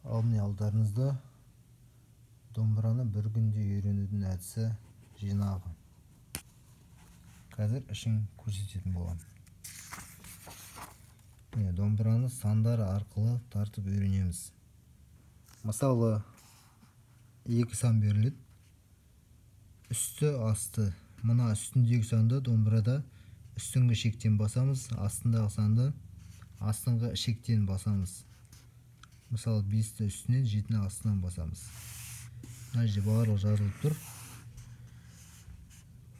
Ал міне алдарыңызда домбыраны бір күнде үйренудің әдісі жинағы. Қазір ішін көрсететін боламын. Міне домбыраны сандар арқылы тартып үйренеміз. Мысалы, екі сан беріледі. Үсті, асты. Мына үстіндегі санды домбырада үстіңгі шектен басамыз, астындағы санды астыңғы шектен басамыз. Мысалы, 5-ті үстінен, 7-ні астынан басамыз. Мына жерде барлығы жазылып тұр.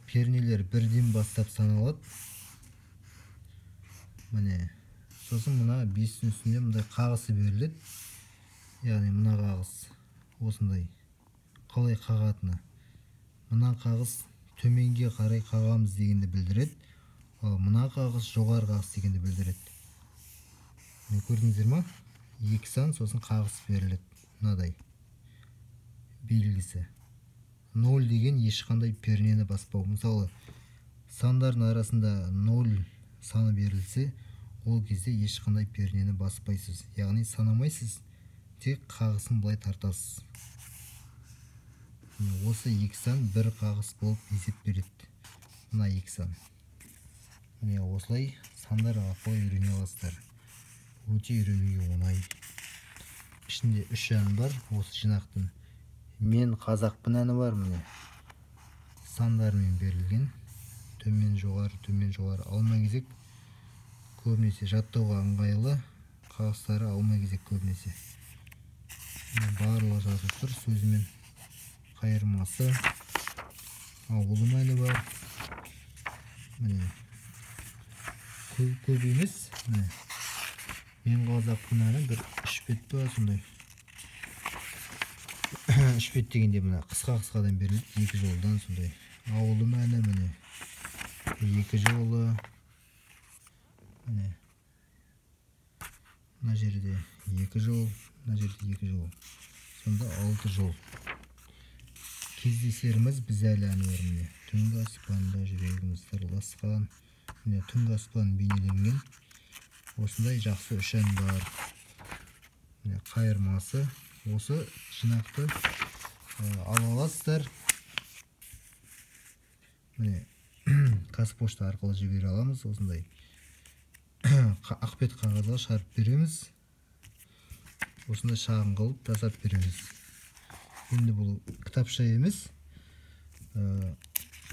Пернелер бірден бастап саналады. Міне, сосын мына 5-тің үстінде мындай қағысы беріледі. Яғни мына қағыс осындай қалай қағатыны. Мына қағыс төменге қарай қағамыз дегенді білдіреді. Ал мына қағыс жоғары қағыс дегенді білдіреді. Міне көрдіңіздер ма? Екі сан, сосын қағыс беріледі. Мынадай белгісі. 0 деген ешқандай пернені баспау. Мысалы, сандардың арасында 0 саны берілсе, ол кезде ешқандай пернені баспайсыз. Яғни санамайсыз, тек қағысын былай тартасыз. Осы екі сан бір қағыс болып есеп береді. Мына екі сан. Міне осылай сандар арқылы үйрене аласыздар. Өте үйренуге оңай. Ішінде 3 ән бар осы жинақтың. Мен қазақпын әні бар, міне. Сандармен берілген. Төмен жоғары, төмен жоғары, алма кезек. Көбінесе жаттауға ыңғайлы. Қағыстары алма кезек көбінесе. Міне барлығы жазылып тұр сөзімен. Қайырмасы, ауылым әні бар. Міне көп емес, міне. Мен қазақпын әні бір 3 бет па сондай. 3 бет дегенде мына қысқа-қысқадан беріледі, 2 жолдан сондай. Ауылым әні міне 2 жолы. Міне мына жерде 2 жол, мына жерде 2 жол. Сонда 6 жол. Кездесеріміз біз әлі әні бар міне. Түнгі аспанда жүрегіміз сырласқан. Міне түнгі аспан бейнеленген. Осындай жақсы үш ән бар. Міне қайырмасы. Осы жинақты ала аласыздар. Міне Қазпошта арқылы жібере аламыз. Осындай ақбет қағазға шығарып береміз. Осындай шағын қылып жасап береміз. Енді бұл кітапша емес.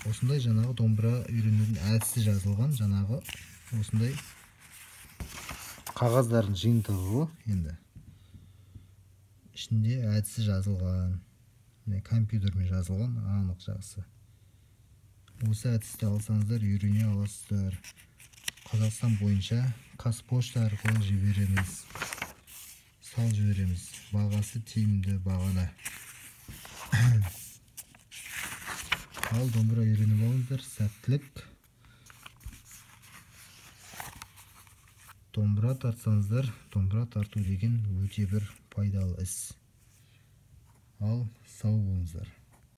Осындай жаңағы домбыра үйренудің әдісі жазылған жаңағы осындай қағаздардың жиынтығы ғой енді. Ішінде әдісі жазылған. Міне компьютермен жазылған, анық жақсы. Осы әдісті алсаңыздар үйрене аласыздар. Қазақстан бойынша Қазпошта арқылы жібереміз. Салып жібереміз. Бағасы тиімді бағада. Ал домбыра үйреніп алыңыздар. Сәттілік. Домбыра тартсаңыздар, домбыра тарту деген өте бір пайдалы іс. Ал сау болыңыздар.